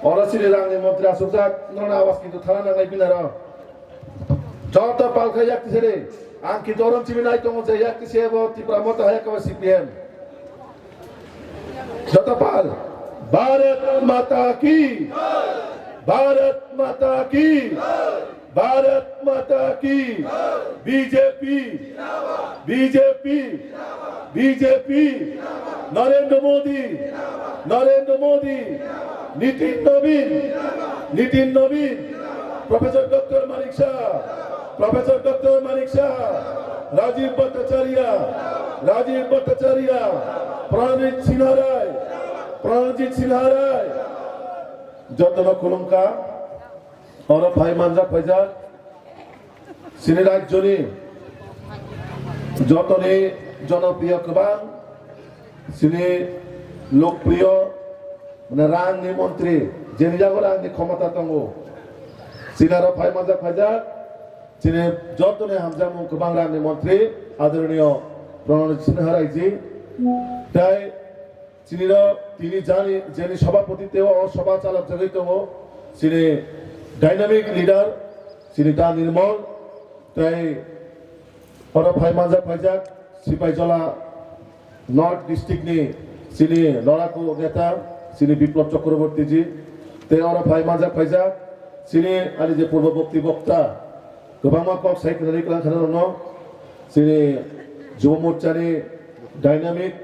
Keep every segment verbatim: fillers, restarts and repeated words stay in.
Oro chini rangni montri asukjak, norokni awas kintu thana nangnai binaro. Joto palkha yak tisere, ang kintu orom chibinai tongo je yak tise abo Tipra Motha hai kabo C P M. Joto pal, Bharat Mata ki, Bharat Mata ki, Bharat Mata ki, B J P, B J P, B J P, Narendra Modi, Narendra Modi, Nitin Nabin, Nitin Nabin, Professor Doctor Manik Saha, Professor Doctor Manik Saha, Rajiv Bhattacharya, Rajiv Bhattacharya, Pranajit Sinha Rai, Pranajit Sinha Rai, jotono khulumkha, oro phai manjak phaijak, chini rajyoni jotoni jonopriyo kwbang, chini lokpriyo, mane rangni montri, jeni jago rangni khomota tongo. Chini aro phai manjak phaijak, chini jotoni hamjakmung kwbang rangni montri, Adoroniyo Pranajit Sinha Raiji, tai chini ro tini jani, jeni sabhapati teo o sabha chalok jagwi tongo, chini dynamic leader, chini Da Nirmal, tai oro phai manjak phaijak, Sipaijala North District ni chini laraku neta, chini Biplab Chakraborty ji, tei oro phai manjak phaijak, chini ani je purbo bokti bokta, kwbangma kok sai khwnani kwlang khana rokno, chini Jubo Morcha ni dynamic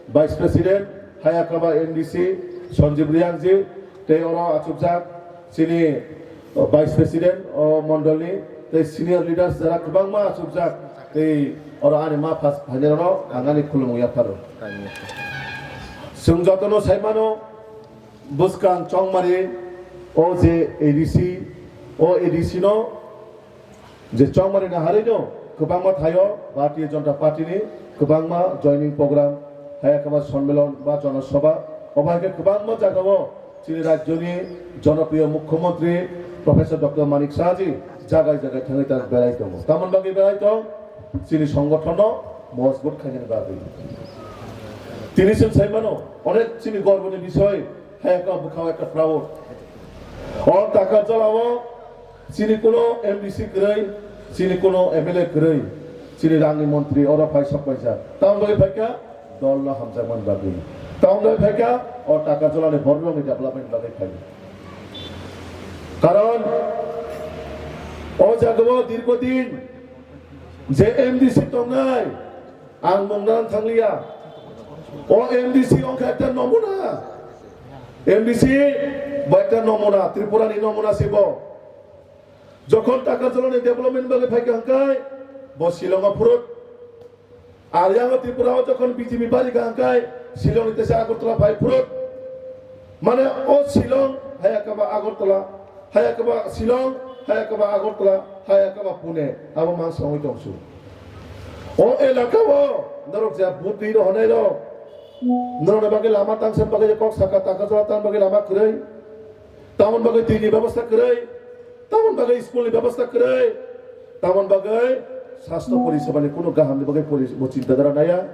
Vice President, Hayakaba M D C, Sanjeev Reang ji, tei oro achukjak chini, o, Vice President, o, mondolni, tei senior leaders jara kwbangma achukjak, tei oro ani ma phas phainairokno ang ani khulumung yapharo. Chwng jotono sai mano, bwskang Chongmari, o je A D C, o A D C no, je Chongmari ni harino kwbangma thaio Bharatiya Janata Party ni kwbangma joining program, hai khe ba sonmilon ba jonosabha, obo hai khe kwbangma jagao chini rajyoni jonopriyo mukhyamantri Professor Doctor Manik Saha ji jagai jagai thangwi ta berai tongo. Tamoni bagwi berai tong, chini songothono mojbut khainani bagwi. Tini chwng sai mano, onek chini gorboni bisoy, hai khe bwkhao ekta proud. O Takarjalao chini kuno M D C kwrwi, chini kuno M L A kwrwi, chini rangni montri oro phai sok paisa. Tamoni bagwi phaikha dolno hamjakmani bagwi. Tamoni bagwi phaikha o Takarjalani bororokni development bagwi phai. Karon o jagao dirghodin je M D C tongnai, ang mung nang thangliya. O M D C wngkha ekta nomuna. M D C bo ekta nomuna, Tripura ni nomuna se bo. Jokhon Takarjalani development bagwi phaikha hwnkhe bo Shillong o phurut. Ar yang Tripura o jokhon B J P barikha hwnkhe Shillong ni tesa Agartala phai phurut. Mane o Shillong, hai khe ba Agartala, hai khe ba Shillong, hai khe ba Agartala, hai khe ba Pune, abo mang songwi tongsu. O elaka o norok je butwi rohonai rok, norok bagwi lama tangsa bagwi kok saka Takarjala tang bagwi lama kwrwi, tamon bagwi twi ni bebosta kwrwi, tamon bagwi school ni bebosta kwrwi, tamon bagwi sastho poriseba ni kuno gaham ni bagwi pori-, bo chinta dhara naya.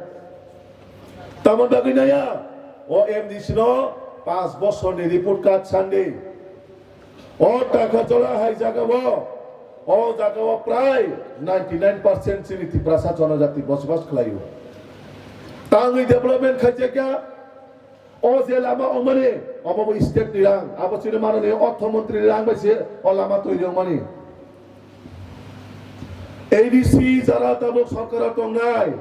Tamon bagwi naya, o M D C no panch bosor ni report card sandi. O Takarjala hai jaga o, o jaga o prai ninety nine percent chini Tiprasa jonojati bosbas khlaio. Tangwi development khaijakya, o je lama ongmani, obo bo state ni rang, abo chini manani ortho montri ni rang bai se o lama toiri ongmani. A D C jara tabuk sorkar o tongnai,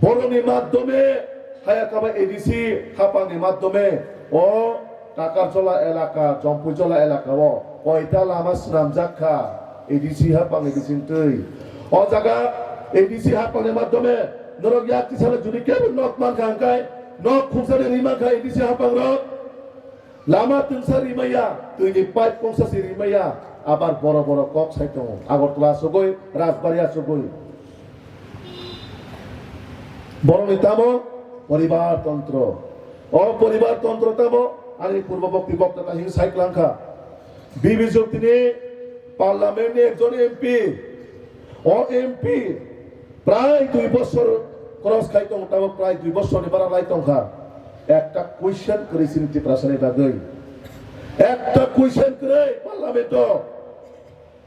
borokni madhyome, haya kaba A D C hapangni madhyome, o Takarjala elaka, Jompuijala elaka o koita lama swnamjak kha, A D C hapang A D C ni twi. O jaga A D C hapangni madhyome norok yak tisalo judi kebo nok mankha hwnkhe, nok khukjani ri mankha A D C hapang rok. Lama twngsa rimaya, twini pipe kongsa se rimaya, abar boro boro kok sai tongo. Agartala asugwi, Rajbari asugwi. Borokni tamo poribar tontro. O poribar tontro tamo ani purbo bokti bokta ta hing sai klangkha. Bibi Jyotini parliament ni ekjon M P, o M P prai dui bosor cross khai tong, tamo prai dui bosor ni bara lai tongkha. Ekta question kwrwi chini Tiprasa ni bagwi. Ekta question kwrwi parliament o.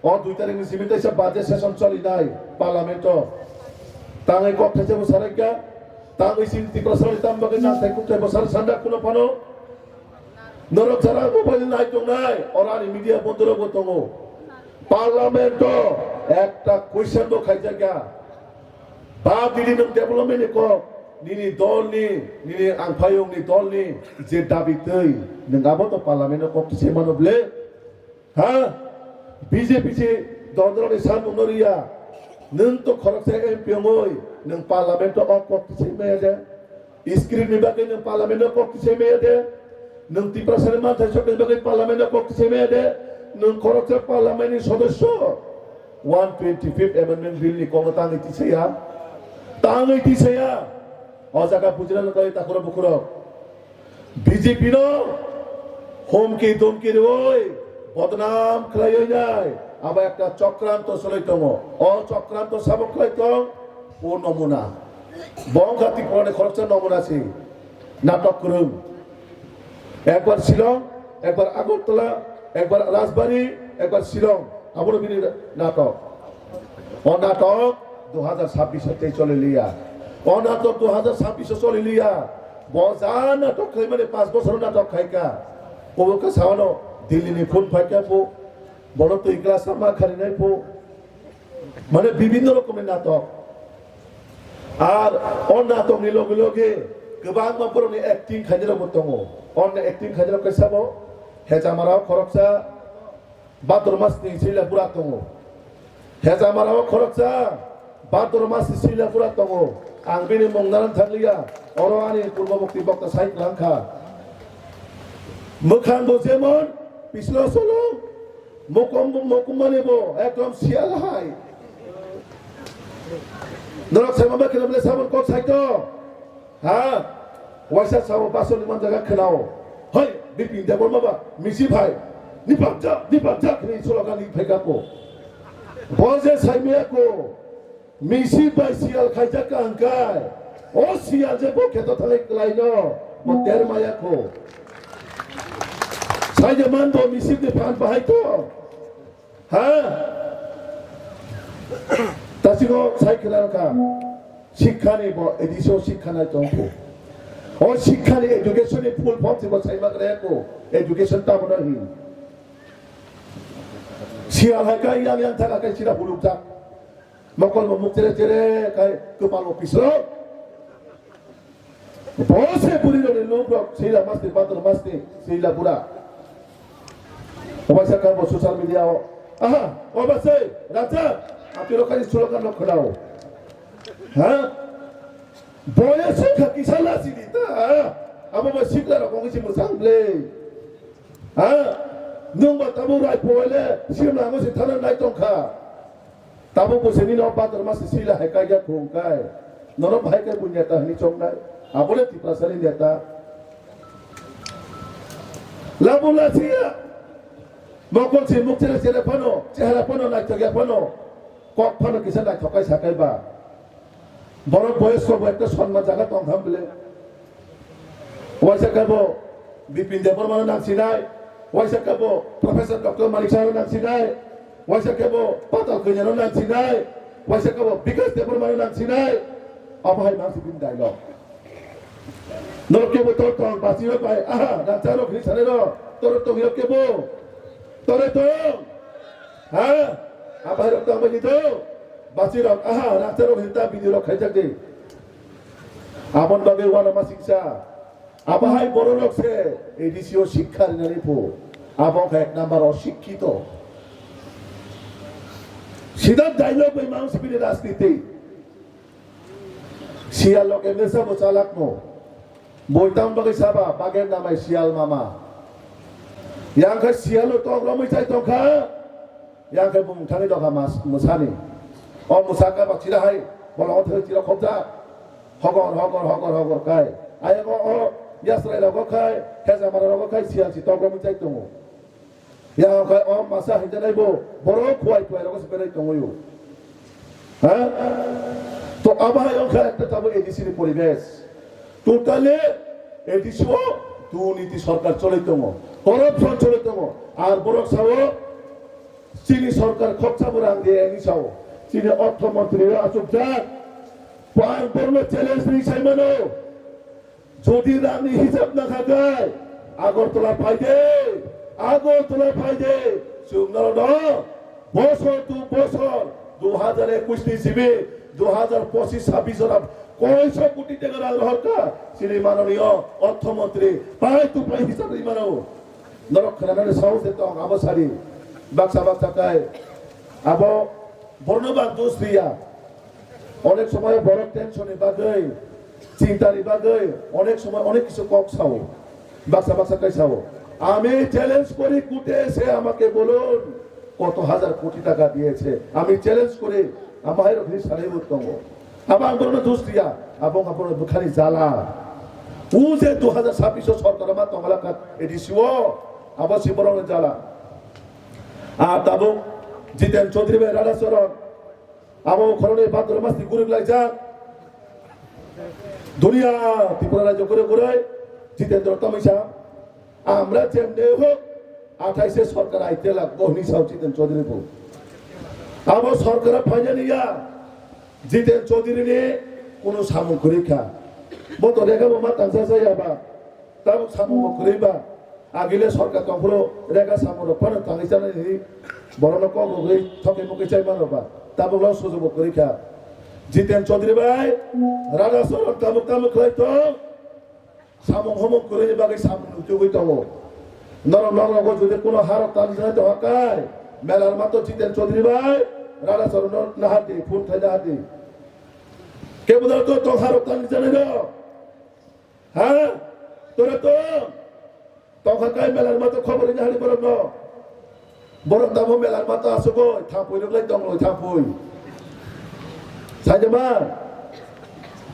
O dui tarikh ni simi teisa budget session choli nai parliament o. Tangwi kok thaisa bo sarai kha. Tangwi sin Tiprasa ni tam bagwi nang thai kuk thai bo sar sanda kuno phano. Norok jara mobile nai tongnai, orani media bondorok bo tongo. Parliament o ekta question bo khaijakya. Ba dini nwng development ni kok, nini dol ni, nini angphayung ni dol ni je dabi twi, nwng abo to parliament o kok se mano ble? Ha? B J P se dondro ni samung no riya. Nwng to khoroksa M P wngwi, nwng parliament o kok se maya de? Script ni bagwi nwng parliament o kok tisai maya de, nwng Tiprasa ni manthai sokni bagwi parliament o kok tisai maya de, nwng khoroksa parliament ni sodosyo one twenty fifth amendment bill ni kokno tangwi tisaya, tangwi tisaya. O jaga bujina nang koi takuro bukuro. B J P no humki dumki rwi bodnam khlaiwi nai abo ekta chokranto solai tongo. O chokranto sabo khlai tong, o nomuna. Bo wngkha Tripura ni khoroksa nomuna se natok kwrwng. Ekbar Shillong, ekbar Agartala, ekbar Rajbari, ekbar Shillong. Abono bini natok. O natok dui hajar sabbish tei choli liya. O natok dui hajar sabbish choli liya. Bo ja natok khlaimani panch bochor natok khaika. Obo khe sawano Delhi ni phone phaika po. Bono twi glass ma kharinai po. Mane bibhinno rokomni natok. Ar o natokni loge loge kwbangma borokni acting khainai rokbo tongo. Onni acting khainai rok khe sabo Hejamarao khoroksa, Bhadramasni Sila Bura tongo. Hejamarao khoroksa, Bhadramasni Sila Bura tongo. Ang bini mung narang thanglia, oro ani purbo mukti bokta sai kwlangkha. Mwkhang bo jemon, pislo solo, Mokom, mokom mani bo ekdom siyal hai. Norok sai mama kena bole sabon kok sai to. Ha? Waisa sabo baso ni manjaga khenao. Hoi, Bipin Debbarma ba, misi bhai. Ni pamja, ni pamja kini solo gani phai kapo. Bo je sai me ko. Misi bai siyal khaijak ka hwnkhe, o siyal je bo kheto thangwi kwlaino, bo ter maya kho. Sai je man bo misi ni phan bahai to. Ha? Tasingo sai khwna kha. Sikhani bo edisio sikha nai tong kho. O sikhani education ni full form se bo sai ma kre ko. Education ta bo na hin. Siyal hai kai yang yang thaka kai sida huluk jak. Mokol bo muk chere chere kai kwpal bo pisro. Bo se buri rok ni luk rok sila masti bator masti sila bura. Oba sa kar bo social media o. Aha, oba se raja. Api rok kai slogan rok khulao. Ha? Bo ya se kha kisa la si di ta. Abo bo sikla rok kong si musang ble. Ha? Nung ba tabu rai po le sim na ngo si thana nai tong kha. Tabuk bo sini no bator mas sila hai kai ya khung kai. Nono bahai kai bo neta hini chong nai. Abole Tiprasa ni neta. Labu la siya. Mokol si muk chere chere phano, chehara phano naithok ya phano. Kok phano kisa naithok kai sakai ba. Borok boyos ko bo ekta sonma jaga tong ham bile. Waisa khe bo Bipin Debbarmano nang sinai, waisa khe bo Professor Doctor Manik Saha nang sinai, waisa khe bo Patal Kanya no nang sinai, waisa khe bo Bikas Debbarmano nang sinai. Abo hai mang si bini dialogue. Norok kebo tor tong basi rok bai, aha, nang cha rok hini sanai rok, tor tong rok kebo, tore tong. Ha? Abo hai rok tong bai ni to. Basi rok, aha, nang cha rok hini ta video rok khaijak di. Abon bagwi uanama siksa. Abo hai bororok se A D C o sikha rinani phu. Abo khe ek number o sikkito. Sida dialogue bai mang sibini rajniti. Siyal lok M L A sabo chalak no. Boitam bagwi saba, bagen namai siyal mama. Yang khe siyal no tok romwi chai tongkha. Yang khe bumung thangwi dokha mas, mwsani. O mwsa khe ba chira hai, bolongo thangwi chira khobjak. Hogor, hogor, hogor, hogor khai. Ayang o, o yasrai rogo khai, hejamara rogo khai, siyal si tok romwi chai tongo. Yang khai o masa hinjanai bo, borok khuai khuai rogo si berai tongo yo. Ha? To abo hai wngkha ekta tabuk A D C ni poribesh. Totally A D C o duniti sorkar cholai tongo. Corruption choli tongo. Ar borok sao, chini sorkar khoksa bo rang de, ani sao. Chini ortho montri o achukjak. Bo ang borno challenge ri sai mano. Jodi rangni hisab na khakai, Agartala phai de, Agartala phai de, chwng norokno bosor tu bosor, dui hajar ekush ni simi dui hajar pochis sabis jora koiso koti taka rang rohorka, chini manoniyo ortho montri, pai tu pai hisab ri mano. Norok khwnanani saos de tong, abo sari. Baksa baksa kai. Abo borno bang dos riya. Onek somoy borok tension ni bagwi, chinta ni bagwi, onek somoy onek kisu kok sao. Baksa baksa kai sao. আমি চ্যালেঞ্জ করি কোর্টে এসে আমাকে বলুন কত হাজার কোটি টাকা দিয়েছে। আমি চ্যালেঞ্জ করি, ama hai rok ni sanai bo tongo. Abo ang borokno dos riya, abo ang borokno bwkhani jala. O je dui hajar sabis o sorkar ma tongla ka A D C o, abo si borokno jala. A tabuk Jiten Chaudhary bai Radha Charan, abo khoroknwi bhadrao mas ni gurik laijak. Duniya Tripura rajyo gure gure Jitendra Tamisa. Amra jemde hok, athai se sorkar aite lagbo hwnwi sao Jiten Chaudhary bo. Abo sorkar phainani ya, Jiten Chaudhary ni kuno samung kwrwi kha. Bo to rega bo ma tangsa jaya ba, tabuk samung bo kwrwi ba. Agile sorkar tongphuru rega samung rok phano tangwi chanani hwnwi borokno kok rwgwi thokwi mukwi chai mano ba. Tabuk lo sujugo kwrwi kha. Jiten Chaudhary bai, Radha Charan tabuk tabuk khlai tong. Samung homung kwrwini bagwi samung nukjagwi tongo. Norok, norok jodi kuno harok tanjani tongkha kai, melar mato Jiten Chaudhary bai Radha Charan no nahardi, phone khai nahardi. Kebo dal to tong harok tanjani rok? Ha? Tora to tongkha kai, melar mato khobor rini hari borok no. Borok tamo melar mato asugoi, thampui rok lai tong loi thampui. Saijama?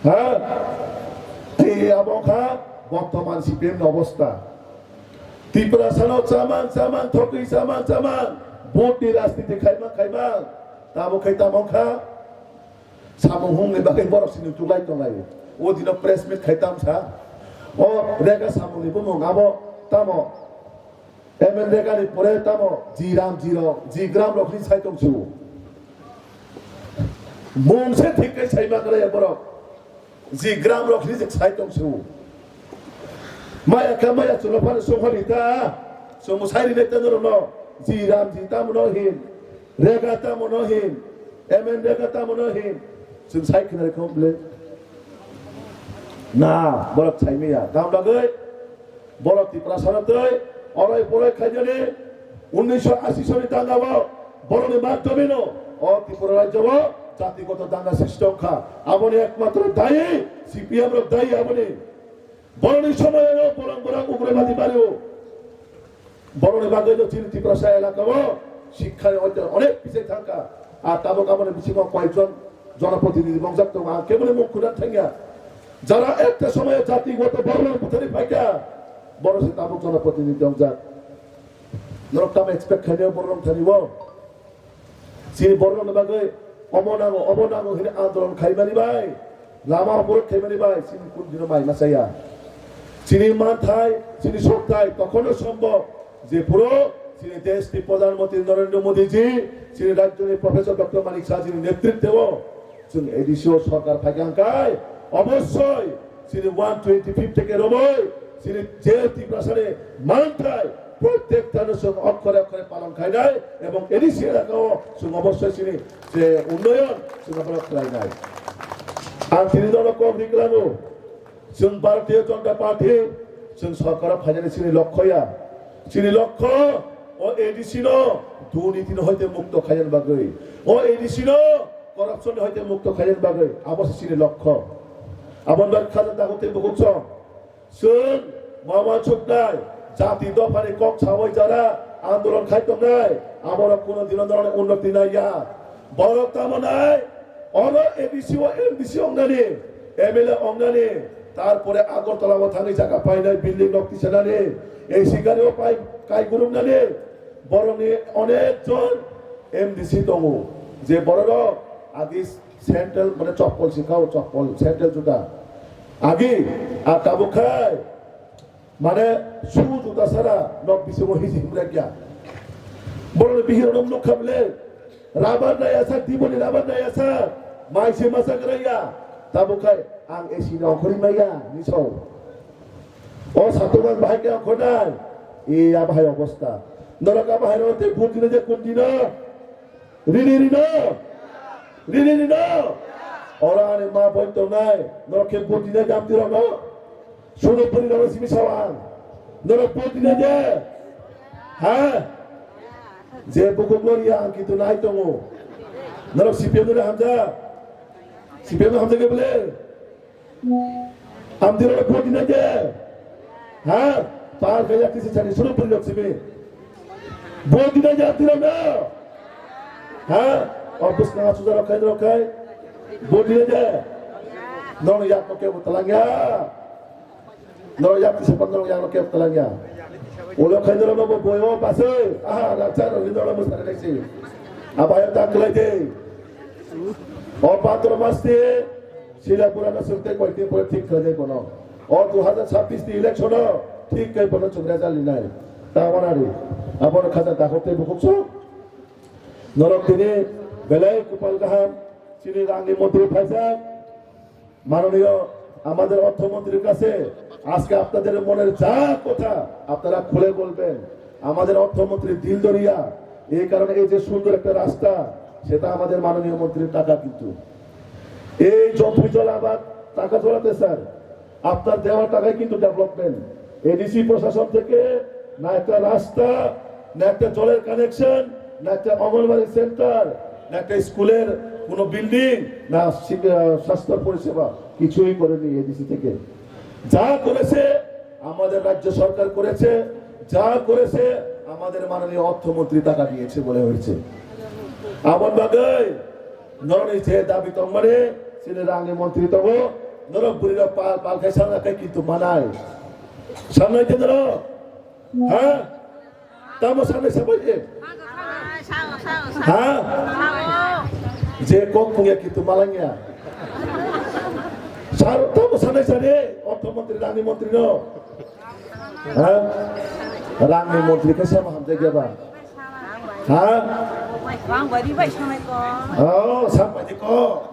Ha? Ei abo kha bortoman C P M ni obosta. Tiprasano chamang chamang thokwi chamang chamang. Vote ni rajniti khaimang khaimang. Tamo khai tamo kha. Samung hungni bagwi borok sini tuklai tonglai. O dino press meet khai tamsa. O rega samungni bumung abo tamo. M N Rega ni pore tamo ji ram ji rok, ji gram rok ni sai tong su. Mung se thik kai sai ma kare borok. Ji gram rok ni sai tong su. Maya ka maya chulo phano sung hori ta. Sung sai ri ne tano no. Ji ram ji tamo no hin. Rega tamo no hin, M N Rega tamo no hin, chwng sai khna rikha bwle. Na, borok sai maya. Tamo bagwi borok Tiprasa no twi orai porai khainani unnisho ashi soni danga o borokni madhyome no o Tripura rajyo o jatigoto danga srishti wngkha. Aboni ekmatro dayi C P M rok dayi aboni. Borokni somoyo borok borok ugrabadi bario. Borokni bagwi no chini Tiprasa elaka o sikha ni onek pisai thangkha. A tabuk aboni bisingo koyekjon jonoprotinidhi bongjak tongo. Ang keboni mung khuna thangya. Jara ekta somoyo jati goto borok buthari phaikha. Borok se tabuk jonoprotinidhi tongjak. Norok tamo expect khainai borok thani o. Chini borokni bagwi omo nango, obo nango hwnwi andolon khaimani bai, lama oborot khaimani bai, chini kun dino mai ma chaya. Chini manthai, chini sokthai tokhono sombok je phuru chini deshni Pradhan Mantri Narendra Modi ji, chini rajyoni Professor Doctor Manik Saha jini netritwo chwng A D C o sorkar phaikha hwnkhe obossoi chini one twenty fifth theke romwi chini je Tiprasani manthai prottek thano chwng okkore okkore palon khainai ebong A D C elaka o chwng obossoi chini je unnoyon chwng abono khlainai. Ang tini nono kok ri kwlango, chwng Bharatiya Janata Party chwng sorkaro phainani chini lokho ya. Chini lokho o A D C no durniti no hoite mukto khainani bagwi, o A D C no corruption ni hoite mukto khainani bagwi, abo se chini lokho. Aboni bagwi khaja dago tei bukuchong. Chwng mama chuknai jati dophani kok sawi jara andolon khai tongnai, aborok kuno dino norokni unnoti nai ya. Borok tamo nai, oro A D C o M D C ongnani, M L A ongnani, tarpore Agartala o thangwi jaga painai building nok tisanani, A C gari o pai kai guruknani, borokni onek jon M D C tongo, je bororok agi sandal mane choppol sikha o choppol sandal juta. Agi a tabuk khai Mane, su juta sara nok bisingo hiji himra kya. Borok ni bihirok nok nukha bele. Rabar nai asa, diboni rabar nai asa. Mai se masa gra ya. Tabo khai ang A C no khori maya ni so. O sato ban bahai kya khonai. E ya bahai obosta. Norok a bahai ro te bhuti ne je kundi na. Rini rino. Rini rino. Ora ani ma boy tongnai. Norok khe bhuti ne jam tiro no. Sudo puri rok simi sawang. Norok vote dina je. Ha? Je bukuk lori ang kitu nai tongo. Norok C P M ni hamja. C P M ni hamja ke bole. Amdi rok vote dina je. Ha? Par kaya kisi chani sudo puri rok simi. Vote dina je amdi rok na. Ha? Obus na suda rok khai rok khai. Vote dina je. Nong yak ke talangya. Norok yak tisa pan norok yak kep talangya. Ulo khai norok bo boyo pasai. Aha, rachar ni norok musari kaisi. Abayo tak kelai de. O patro masti. Sila pura na sukte koi tin pura thik khai de kono. O dua hajar sabbish ni election o thik kai bono chungra jali nai. Ta wanari. Abon khaja dakhok te bukuk so. Norok tini belai kupal kaham. Sini rangni montri phaijak. মাননীয় আমাদের অর্থমন্ত্রীর কাছে আজকে আপনাদের মনের যা কথা আপনারা খুলে বলবেন। আমাদের অর্থমন্ত্রী দিল দরিয়া, এই কারণে এই যে সুন্দর একটা রাস্তা, সেটা আমাদের মাননীয় মন্ত্রীর টাকা। কিন্তু এই জম্পুইজলা আবার টাকা জড়াতে স্যার, আপনার দেওয়া টাকায় কিন্তু ডেভেলপমেন্ট। এডিসি প্রশাসন থেকে না একটা রাস্তা, না একটা জলের কানেকশন, না একটা অঙ্গনবাড়ি সেন্টার, না একটা স্কুলের কোনো বিল্ডিং, না শি-, আহ, স্বাস্থ্য পরিষেবা, কিছুই করেনি এডিসি থেকে। যা করেছে আমাদের রাজ্য সরকার করেছে, যা করেছে আমাদের মাননীয় অর্থমন্ত্রী টাকা দিয়েছে বলে হয়েছে। Aboni bagwi norokni je dabi tongmani chini rangni montri tongo, norok bwrwirok pal pal khe sana khe kintu manai. Sanai khe norok? Ha? Tamo sanai sabai khe? Ha? Je kok pungya kintu malangya. Sar tamo sanai sari, ortho montri, rangni montri no. Ha? Rangni montri khe sama hamjak ya ba? Ha? Rang bari bai sanai ko. Oh, sampai di ko.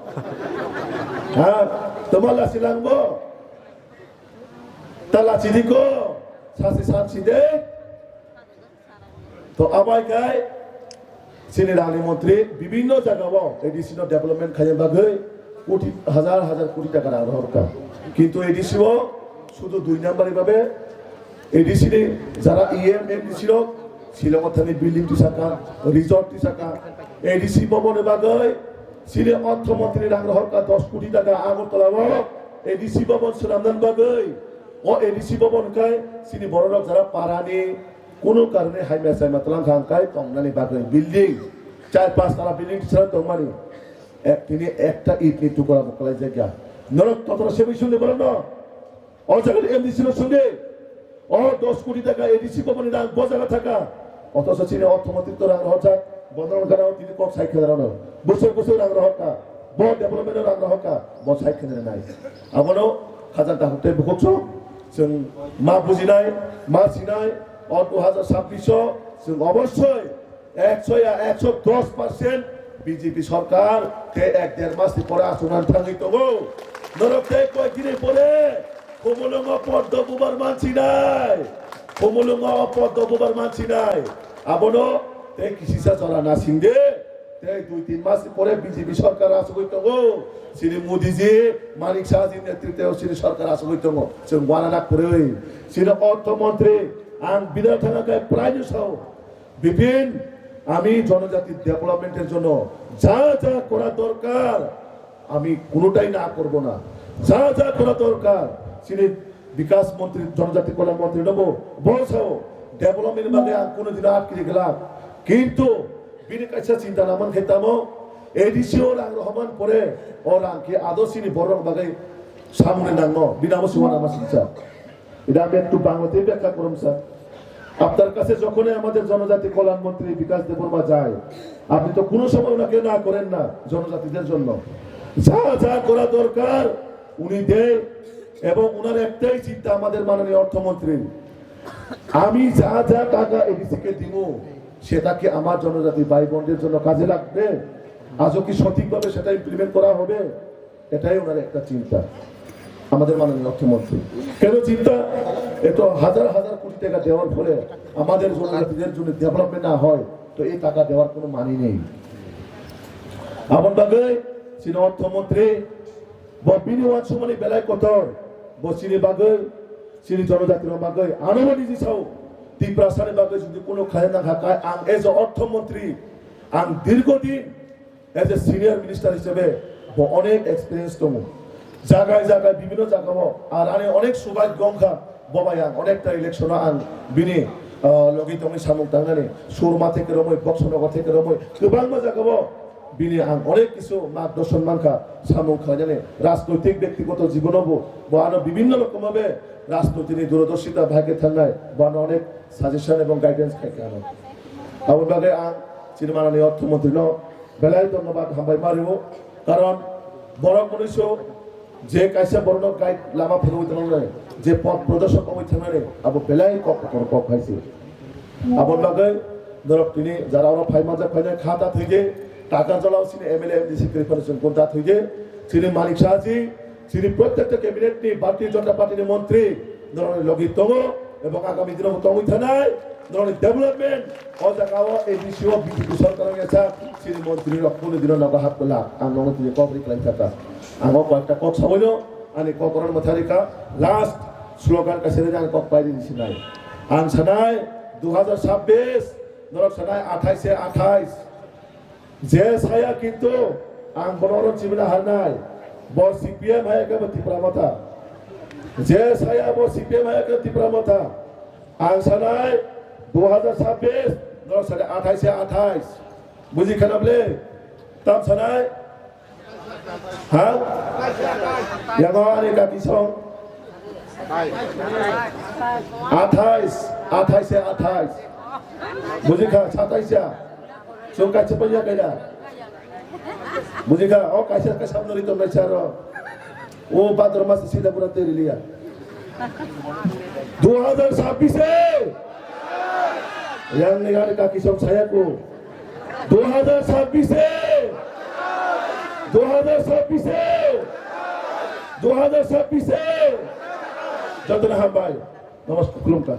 Ha? Tamo lasi langbo. Ta lasi di ko. Sasi samsi de. To abai kai. Chini rangni montri bibhinno jagao A D C no development khaina bagwi koti, hajar hajar koti taka rang rohorkha. Kintu A D C o sudu dui number ni babe A D C ni jara E M, M D C rok Shillong o thani building tisaka, resort tisaka, A D C bhaban ni bagwi chini ortho montri rang rohorkha dos koti taka Agartala o A D C bhaban swnamna bagwi. O A D C bhaban kai chini bororok jara parani Kunu karone hai mesa matlang khang kai tongnani bagwi building, char pas tala building tisana tongmani. Ek tini ekta it ni tukra bo kalai jakya. Norok totro sebui sungdi borok no. O jaga ni M D C no sungdi. O dos koti taka A D C bhaban ni rang bo jaga thaka. Otoso chini ortho montri to rang rohorjak. Bondon gana o tini kok sai khela rano. Busur busur rang rohorka. Bo development rang rohorka. Bo sai khela nai. Abono khajak dahuk tei bukhuk song. Chwng ma bujinai, ma sinai, o dui hajar sabbish o chwng obossoi ekso ya ekso dos percent B J P sorkar tei ek der mas ni pore achuknani thangwi tongo. Norok tei koi dini pore Khumulwngo poddo bubar mansinai, Khumulwngo poddo bubar mansinai. Abono tei kisisa jora nasingde. Tei dui tin mas pore B J P sorkar achugwi tongo. Chini Modi ji, Manik Saha ji netrite o chini sorkar achugwi tongo. Chwng uanana kwrwi. Chini ortho montri, ang bidal thangna khe prai no sao. Bipin, ami jonojati development er jonno ja ja kora dorkar, আমি কোনোটাই না করব না। যা যা করা দরকার, chini বিকাশ মন্ত্রী, জনজাতি কল্যাণ মন্ত্রী no bo, bo sao, development ni bagwi ang kunu dino atkiri glak. Kintu bini kaisa chinta naman khe tamo, A D C o rang rohorman pore, o rang khe ado chini borok bagwi samung ni nango, bini abo se uanama singcha. এটা আমি একটু বাংলাতেই ব্যাখ্যা করুন স্যার। আপনার কাছে যখনই আমাদের জনজাতি কল্যাণ মন্ত্রী বিকাশ দেববর্মা যায়, আপনি তো কোনো সময় ওনাকে না করেন না জনজাতিদের জন্য। যা যা করা দরকার উনি দেয়। এবং ওনার একটাই চিন্তা, আমাদের মাননীয় অর্থমন্ত্রী, আমি যা যা টাকা এডিসি কে দিব, সেটা কি আমার জনজাতি ভাই বোনদের জন্য কাজে লাগবে? আজও কি সঠিকভাবে সেটা ইমপ্লিমেন্ট করা হবে? এটাই ওনার একটা চিন্তা, আমাদের মাননীয় অর্থমন্ত্রী। কেন চিন্তা? এত হাজার হাজার কোটি টাকা দেওয়ার ফলে আমাদের জনজাতিদের জন্য ডেভেলপমেন্ট না হয়, তো এই টাকা দেওয়ার কোনো মানে নেই। Aboni bagwi chini orthomontri bo bini uansukmani belai kotor, bo chini bagwi, chini jonojatirok bagwi, ano bo niji sao, Tiprasani bagwi jodi kono khlai nangkha, kai ang as a orthomontri, ang dirghodin as a senior minister hisabe bo onek experience tongo. Jagai jagai bibhinno jagao ar ani onek subhagyo wngkha, bo bai ang onekta election-o ang bini, ah, logi tongwi samung tangnani, Surma theke romwi, Boksanagar theke romwi, kwbangma jagao bini ang onek kisu margdorshan mankha, samung khlainani, rajnoitik bektigoto jibono bo, bo ano bibhinno rokomobe rajnoitini durodorshita bahai khe thangnai, bo ano onek suggestion ebong guidance khaikha ano. Aboni bagwi ang chini manani orthomontrino belai dhonnobad hambai ma rwo, karon borok mwnwiso je kaisa borokno guide lama phunugwi thangnai, je poth prodorshok wngwi thangnani, abo belai kok kotor kok hai se. Aboni bagwi norok tini jara oro phai manjak phainai kha ta thwide, Takarjalao chini M L A M D C kwrwi phano chwng kun ta thwide, chini Manik Saha ji, chini prottekta cabinet ni Bharatiya Janata Party ni montri norokni logi tongo ebong agami dino bo tongwi thanai. Norokni development o jaga o A D C o B J P sorkar wngya sa chini montri rok kunu dino nogo hap kwlak. Ang nono tini kok ri kwlai kha ta. Ang o koyekta kok sawi no ani kok oro mwthari kha. Last slogan kaisa ri ang kok pai ri sinai. Ang sanai dui hajar sabbish, norok sanai athais se athais. Je saya kintu ang bono oro chibina harnai, bo C P M hai khe bo Tipra Motha. Je saya bo C P M hai khe Tipra Motha. Ang sanai dui hajar sabbish, no sanai athais se athais. Buji khana ble? Tam sanai? Ha? Yang ani kaki song? Athais, athais se athais. Buji kha, satais ya. Chwng kaisa panya kaida. Buji kha, o kaisa kaisa nori tong nai saro. O bador mas sila pura teri liya. Dua hajar sabbish e. Yang ni gari kaki song saya ku. Dua hajar sabbish e. Dua hajar sabbish e. Dua hajar sabbish e. Jotona hambai. Namaskar, khulumkha.